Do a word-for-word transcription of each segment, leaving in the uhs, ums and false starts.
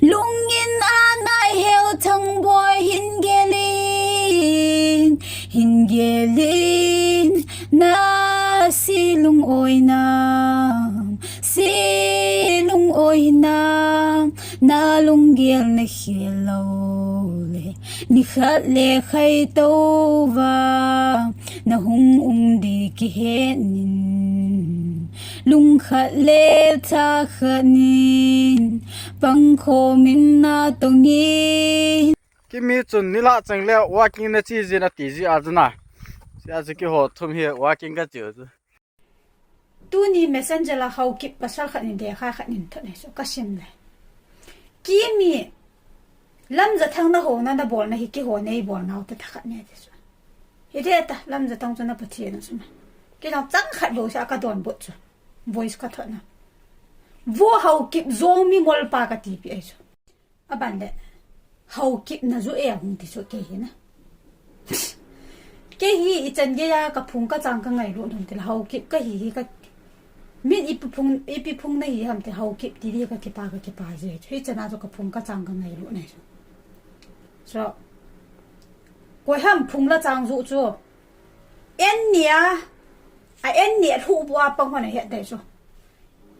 Lungin a nai heu Thangboi hin gelin, hin gelin, na si lungoina, si lungoina, na lunggel na khel lou le, ni khat le khai tou va, na hung um di kihet nin. Lung khat le tha khat nin, pangkhom in na tong in. Kimi chun nilhah cheng le walking na chi jin ati ji a chu na. Sia chu kiho thum hi walking ka chi u chu. Tuni messenger a Haokip pasal khat nin lekha khat nin thot nei chu ka sim le. Kimi Lamjathang na ho na, na bol na hi kiho nei bol nau te tha khat nei ti chu. Hi te ta, Lamjathang chu na Pathen a chu na. Ki nang chang khat bou sa ka donbut chu. Voice ka thot na. Vo Haokip jong mi ngol pa ka ti pi ai chu. A ban le. Haokip na ju e hung ti chu kei hi na. Kei hi i chan gei a ka phung ka chang ka ngailut nom ti la Haokip ka hi hi ka Min ipi phung, ipi phung na hi ham ti Haokip ti di ka kipa, ka kipa je. Hi chana chu ka phung ka chang ka ngailut nei chu. So, koi ham phung la chang ju chu. En nia, a en nia lhuh bu a pang ho na het dai chu.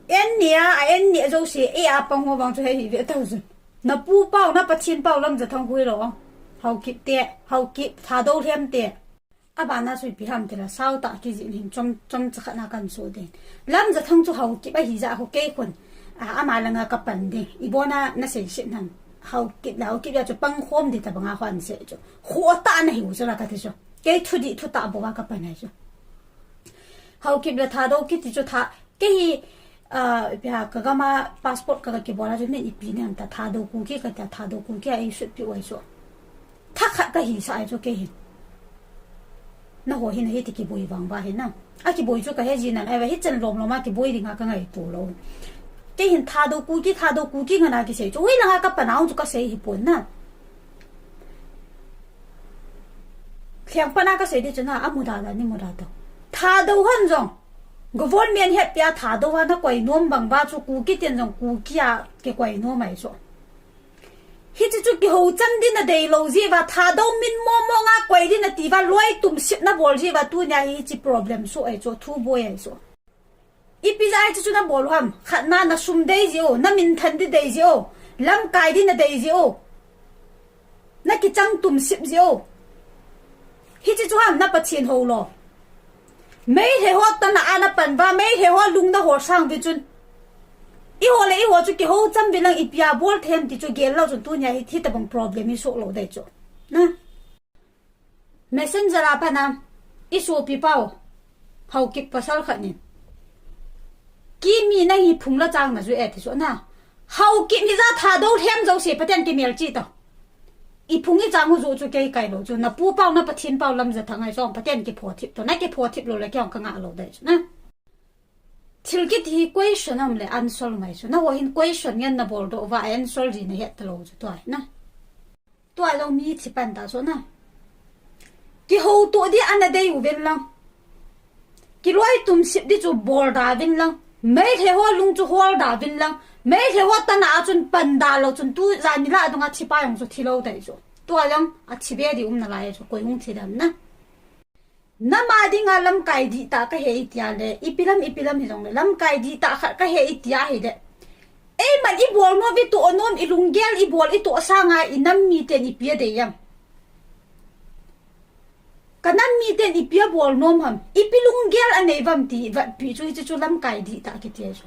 En nia, a en nia jo si e a pang ho vang chu he hi ve tau chu. Na pu pau, na Pathen pau Lamjathang hui lo. Haokip te, Haokip Thadou lhem te. A bana chu ipi ham ti la, sao ta kijih nin chom, chom cha khat na kan so den. Lamjathang chu Haokip a hi ja ho kei khun. A, ama langa ka pan ding. I bona na sei sit nam. Haokip la, Haokip ya chu pang khom di ta banga khon se chu. Kho ta na hi u chu la ka ti chu. Kei thu di thu ta bo ka pan ai chu. Haokip la Thadou kiti chu tha, Kei hi, ah, ipi ham, ka gam a passport ka, ka kibol a chu min ipi nam ta Thadou Kuki ka ta Thadou Kuki a i sut pi wai chu. Tha khat ka hi sa ai chu kei hi. Na ho hi na hi ti kiboi vang va hi na. A kiboi chu ka he ji nan ai va hi chan lom lom a kiboi ding a ka ngai tu lo. Kei hin Thadou Kuki, Thadou Kuki nga na ki sei chu. Ui langa ka pa nau chu ka sei hi pon na. Thliang pa na ka sei di chu na, a mu da da ni mu da da. Thadou hon jong. Government het pia Thadou a na koi nom bang ba chu Kuki ten jong Kuki a kikoi nom ai chu. Hichi chu kiho chang din a dei lo ji va Thadou min mo mo nga koi din a ti va loi tum sip na bol ji va tu nia hichi problem su ai chu thu boi ai chu. Ipi ja ai chu chu na bol ham. Khat na na sum dei ji o, na min than di dei ji o. Lamkai di na dei ji o. Na kichang tum sip ji o. Hichi chu ham na Pathen ho lo. Meitei ho ta na ana pan va, Meitei ho lung na ho sang vi chun. I ho le i ho chu kiho cham vi lang ipi a bol them ti chu gel lo chun tu nia hi thi ta bang problem i so lo dei chu. Na. Messenger a pa na. I so pi pau. Haokip pasal khat nin. Kimi na hi phung la chang na ju e ti so na. Haokip hi ja Thadou lhem jo se Pathen kimel chi ta. I phung i chang u ju chu kei kai lo chu. Na pu pau na Pathen pau Lamjathang ai song Pathen kipho thip to. Na kipho thip lo le kei ong ka nga lo dai chu na. Thil kiti hi question am le answer mai chu. Na ho hin question ngen na bol do va answer ji na het ta lo chu to ai na. Tua jong mi thi pan ta so na. Kiho to di ana dei u ven lang. Kiloi tum sip di chu bol da vin lang. Meitei ho lung chu hol da vin lang. Meitei ho ta na a chun pan da lo chun tu ja ni la dung a thi pa jong chu thi lo dai chu. Tua jong a thi be di um na lai chu koi hung thi dam na. Nama dinga lamkai di ta ka he i tia le, ipi lam, ipi lam hi jong le, lamkai di ta khat ka he i tia hi le. Ei man i bol nom, i to nom, i lunggel, i bol, i to sanga, i nam mi ten ipi a dei yam. Ka nam mi ten ipi a bol nom ham, ipi lunggel a nei vam ti, vat pi chu hi chu lamkai di ta ki tia chu.